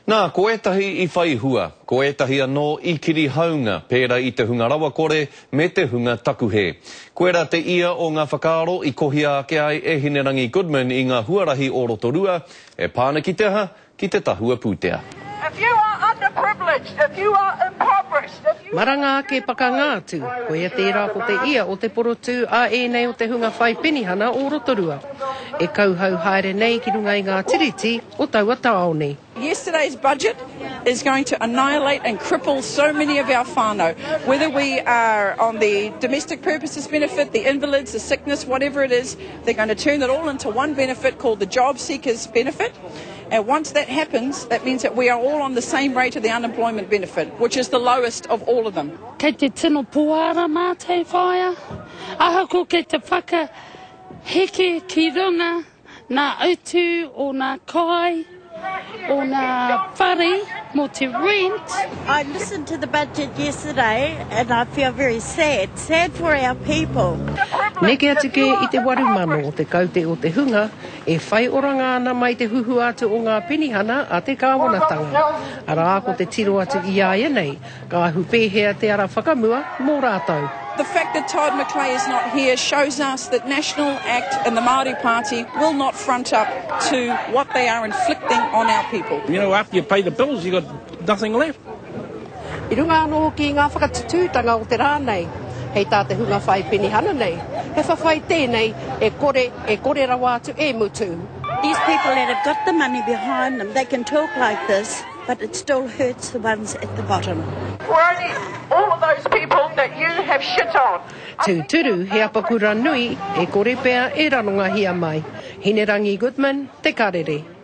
Nā, ko ētahi i whai hua, ko ētahi anō i kirihaunga, pērā i te hunga rawakore me te hunga takuhe. Koirā te ia o ngā whakaaro i kohia ake ai e Hinerangi Goodman i ngā huarahi o Rotorua, e pā ana ki te aha? Ki te tahua pūtea. If you are underprivileged, if you are impoverished, if you. Maranga ake pakanga atu, koia tērā ko te ia o te porotū a ēnei o te hunga whai penihana o Rotorua, e kauhau haere nei ki runga i ngā tiriti o taua tāone. Yesterday's budget is going to annihilate and cripple so many of our whānau, whether we are on the domestic purposes benefit, the invalids, the sickness, whatever it is, they're going to turn it all into one benefit called the job seekers benefit. And once that happens, that means that we are all on the same rate of the unemployment benefit, which is the lowest of all of them. Kei te tino poara mātou whaea, ahakoa kei te whakaheke ki runga Nā utu o nā kai, o nā whare mō te rent. I listened to the budget yesterday and I feel very sad, sad for our people. Neke atu kē i te 8,000 o te kaute o te hunga e whai oranga ana mai te huhua atu o ngā penihana a te kāwanatanga. Arā, ko te tiro atu i āianei, Ka ahu pēhea te ara whakamua mō rātou? The fact that Todd McClay is not here shows us that National, Act and the Māori Party will not front up to what they are inflicting on our people. You know, after you pay the bills, you got nothing left. I runga anō hoki i ngā whakatutūtanga o te rā nei, hei tā te hunga whai penihana nei, he whawhai tēnei e kore, e kore rawa atu e mutu. These people that have got the money behind them, they can talk like this. But it still hurts the ones at the bottom. We're only all of those people that you have shit on. Tūturu, he apakura nui e kore pea e ranongahia mai. Hinerangi Goodman, Te Karere.